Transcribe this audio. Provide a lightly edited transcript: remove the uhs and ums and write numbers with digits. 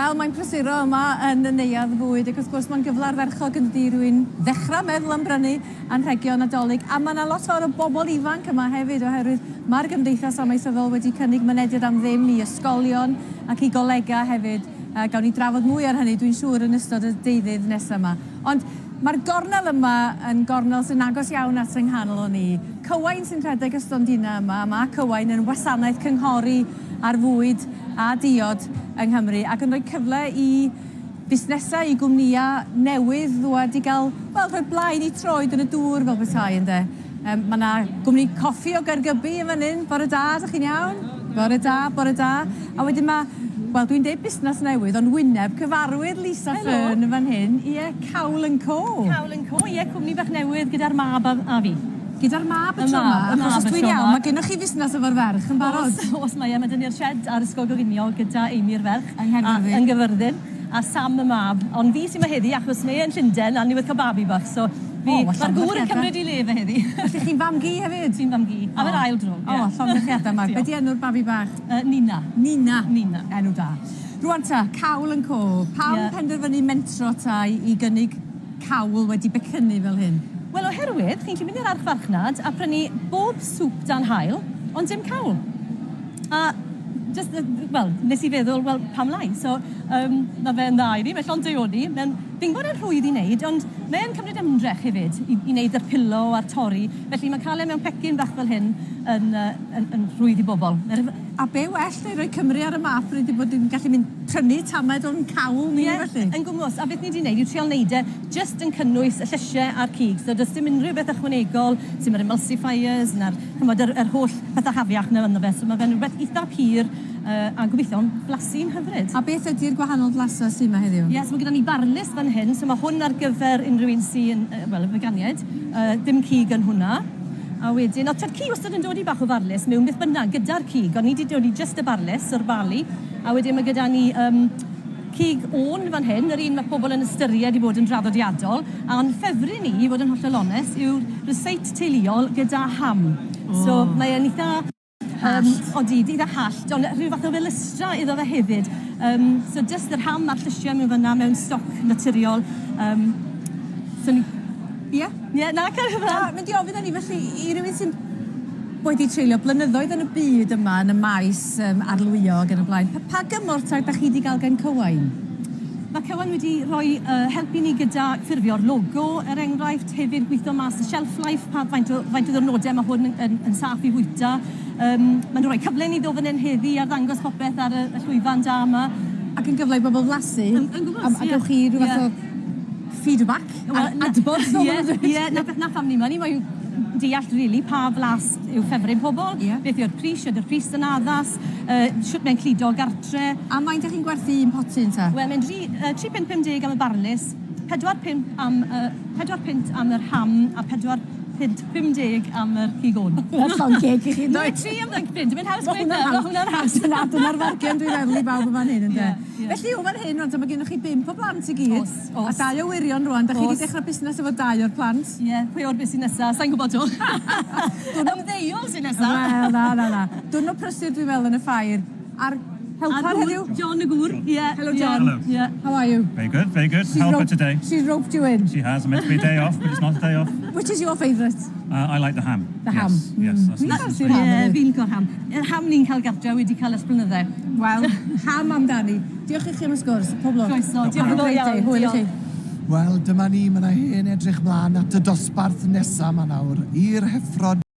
Wel, mae'n prysuro yma yn y neuadd fwyd ac wrth gwrs mae'n gyfle ardderchog yn dydi i rywun ddechrau meddwl am brynu anrhegion Nadolig a mae 'na lot fawr o bobl ifanc yma hefyd oherwydd mae'r Gymdeithas Amaethyddol wedi cynnig mynediad am ddim i ysgolion ac i golegau hefyd. Gawn ni drafod mwy ar hynny dwi'n siŵr yn ystod y deuddydd nesaf yma. Ond mae'r gornel yma yn gornel sy'n agos iawn at yng nghanol ni. Cywain sy'n rhedeg y stondinau yma a mae Cywain yn wasanaeth cynghori ar fwyd a diod yng Nghymru ac yn rhoi cyfle i fusnesau, i gwmnïau newydd ddŵad i gael, wel, rhoi blaen eu troed yn y dŵr fel petai, ynde. Um, mae yna gwmni coffi o Gaergybi yn fan hyn. Bore da, ydych chi'n iawn? Bore da, bore da. A wedyn mae, wel, dwi'n deud busnes newydd, ond wyneb cyfarwydd Lisa Fern yn fan hyn. Ie, Cawl & Co. Cawl & Co, ie, cwmni bach newydd gyda'r mab a, a fi. Gyda'r mab y tro 'ma, achos os dwi'n iawn, mae gennych chi fusnes efo'r ferch yn barod. Oes, oes mae e. Mae 'da ni'r sied a'r ysgol goginio gyda Amy'r ferch. Yng Nghaerfyrddin. Yng Nghaerfyrddin. A Sam y mab. Ond fi sy 'ma heddi achos mae e yn Llundain a ni wedi cael babi bach, so fi... O, wel Mae'r gŵr yn cymryd 'i le fe heddi. Felly chi'n fam-gu hefyd? Fi'n fam-gu. Am yr ail dro, ie. O, llongyfarchiadau Mark. Be 'di enw'r babi bach? Nina. Nina. Nina. Enw da. Rŵan ta, Cawl and Co. Pam penderfynu mentro ta i gynnig cawl wedi becynnu fel hyn? Wel oherwydd chi'n gallu mynd i'r archfarchnad a prynu bob sŵp dan haul, ond dim cawl. A jyst wel, nes i feddwl, wel pam lai? So yym ma' fe'n dda i fi, mae llond daioni, mae'n fi'n gwybod e'n rhwydd i wneud, ond mae e'n cymryd ymdrech hefyd i i wneud yr pilo a'r torri, felly mae cael e mewn pecyn bach fel hyn yn yy yn yn rhwydd i bobl. A be well na i roi Cymru ar y map rwy 'di bod yn gallu mynd prynu tamed o'n cawl ni felly. Ie, yn gwmws. A beth ni 'di neud yw trial neud e jyst yn cynnwys y llysie a'r cig. So does dim unrhyw beth ychwanegol, sim yr emulsifiers na'r ch'mod yr yr holl pethe afiach 'na ynddo fe. So ma' fe'n rwbeth itha pur yy a gobeithio'n blasu'n hyfryd. A beth ydi'r gwahanol flasau sy 'ma heddiw? Ie, so ma' gyda ni barlys fan hyn, so ma' hwn ar gyfer unrhyw un sy'n yy wel, feganiaid. Yy dim cig yn hwnna. A wedyn, o'dd tad-cu wastad yn dod i bach o farlys mewn beth bynnag gyda'r cig, ond ni 'di dod i jyst y barlys o'r Bali. A wedyn ma' gyda ni yym cig ôn fan hyn, yr un ma' pobl yn ystyried i fod yn draddodiadol, a'n ffefryn i, i fod yn hollol onest, yw'r ryseit teuluol gyda ham. So mae e'n itha yym odi, itha hallt, ond rhyw fath o felystra iddo fe hefyd. Yym so jyst yr ham a'r llysie mewn fynna mewn stoc naturiol. Yym so ni... Ie? Ie, na, caria mlan. Na, mynd i ofyn o'n i felly i rywun sy'n wedi treulio blynyddoedd yn y byd yma yn y maes yym arlwyo ag yn y blaen, pa pa gymorth ta 'dach chi 'di ga'l gen Cywain? Mae Cywain wedi rhoi yy helpu ni gyda ffurfio'r logo, er enghraifft, hefyd gweithio mas y shelf life, pa faint o faint o ddiwrnodau ma' hwn yn yn yn saff i fwyta. Yym ma' nhw'n rhoi cyfle i ni ddod fan hyn heddi a arddangos popeth ar y y llwyfan da 'ma. Ac yn gyfle i bobl flasu. Yn yn gwmws, ie. A a gewch chi ryw fath o feedback Wel, a adborth fel ma' nw'n dweud. Ie, 'na beth 'na pham ni 'ma, ni moyn deall rili pa flas yw ffefryn pobl, Ie. beth yw'r pris, ydy'r pris yn addas, yy shwt mae'n cludo gartre. A faint 'dach chi'n gwerthu un potyn te? Wel mae'n dri yy 3 punt 50 am y barlys, 4 pump am y pedwar punt am yr ham a 4 punt 50 am yr cig ôn. Llond ceg i chi yndoes? Tri am ddeg punt, mae'n haws gweud 'na, ma' hwnna'n haws. Dyna dyna'r fargen dwi'n meddwl i bawb yn fan hyn ynde? Ie, ie. Felly o fan hyn rŵan te ma' gennych chi bump o blant i gyd. O's, o's. A dau o wyrion rŵan. 'Dach chi 'di O's. dechra busnes efo dau o'r plant. Ie, pwy a ŵyr beth sy nesa, sai'n gwbod 'to. Ymddeol sy nesa. Wel, na, na, na. Diwrnod prysur dwi'n meddwl yn y ffair. A'r helper heddiw? John y gŵr, ie. Hello John. Hello. Ie. How are you? Very good, very good. She's Helper roped, today. She's roped you in. She has. I'm meant to be a day off, but it's not a day off. Which is your favourite? I like the ham. The yes. ham. Yes, that's Dwi'n nice. ffansi'r ham Ie, hefyd. fi'n lico'r ham. Yr ham ni'n cael gartre wedi cael ers blynydde. Wel, ham amdani. Diolch i chi am y sgwrs. Pob lwc. Croeso, diolch yn fawr iawn. Hwyl i chi. Wel, dyma ni, mae 'na hen edrych mlaen at y dosbarth nesa 'ma nawr, i'r heffrod.